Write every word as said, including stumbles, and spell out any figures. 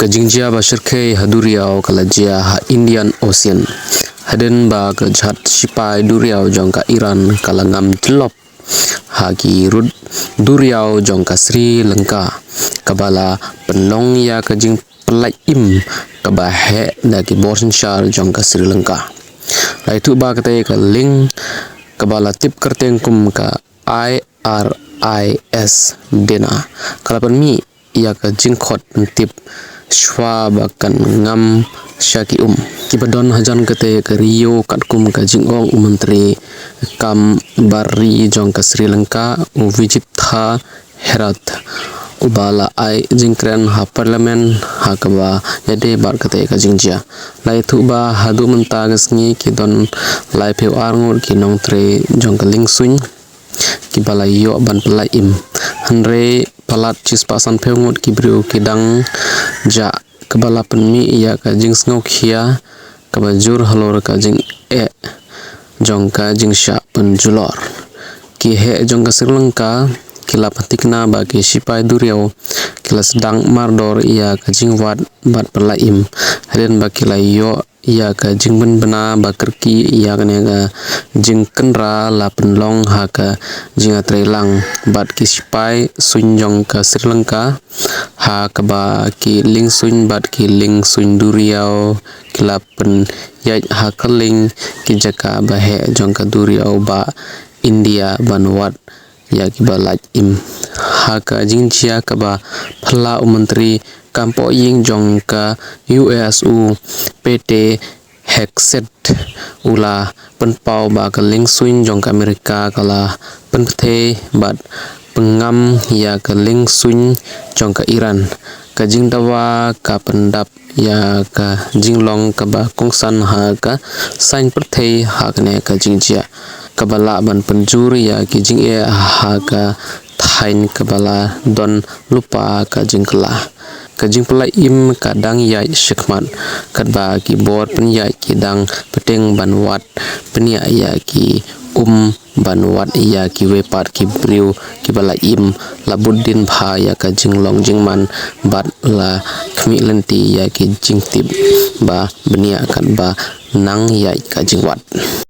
Ka jingjia ba shyrkhei ha duriaw ka la jia ha Indian Ocean, hadien ba ka jhad shipai duriaw jong ka Iran ka la ngam jyllop ha ki rud duriaw jong ka Sri Lanka, kaba la pynlong ïa ka jingpyllait im kaba heh da ki bor synshar jong ka Sri Lanka. La ïathuh ba katei ka lieng kaba la tip kyrteng kum ka I R I S Dena ka la pynmih ïa ka jingkhot pyntip shuwa ba kan ngam sha ki um kiba don hajan katei ka ri ïew, katkum ka jingong u Myntri Kam Bar Ri jong ka Sri Lanka, u Vijitha Herath, uba la ai jingkren ha Parliament ha kaba ïadei bad katei ka jingjia. La ïathuh ba haduh mynta ka sngi ki don laiphew ar ngut ki nongtrei jong ka liengsuiñ kiba la ïoh ban pyllait im, hynrei palat shispah sanphew ngut ki briew ki dang jah, kaba la pynmih ïa ka jingsngewkhia kaba jur halor ka jingeh jong ka jingshah pynjulor. Ki heh jong ka Sri Lanka ki la pynthikna ba ki shipai duriaw ki la sdang mardor ïa ka jingwad bad pyllait im, hadien ba ki la ïoh ïa ka jingpynbna ba kyrkieh ïa kane ka jingkynra la pynlong ha ka jingïatreilang bad ki shipai suiñ jong ka Sri Lanka, ha kaba ki liengsuiñ bad ki liengsuiñ duriaw ki la pynïaid ha kylleng ki jaka ba heh jong ka duriaw ba India ban wad ïa kiba lait im. Ha ka jingjia kaba phylla, u Myntri Kam Pohïing jong ka U S, u Pete Hegseth, u la pynpaw ba ka liengsuiñ jong ka Amerika ka la pynpyrthei bad pynngam ïa ka liengsuiñ jong ka Iran. Ka jingdawa ka pyndap ïa ka jinglong kaba kongsan ha ka saiñ pyrthei ha kane ka jingjia, kaba lah ban pynjur ïa ki jingeh ha ka thaiñ kaba la don lypa ka jingkylla. Ka jingpyllait im ka dang ïaid shakhmat, katba ki bor pynïaid ki dang bteng ban wad bniah ïa ki um ban wad ïa kiwei pat ki briew kiba lait im, la bud dien bha ïa ka jinglong jingman bad la khmih lynti ïa ki jingtip ba bniah katba nang ïaid ka jingwad.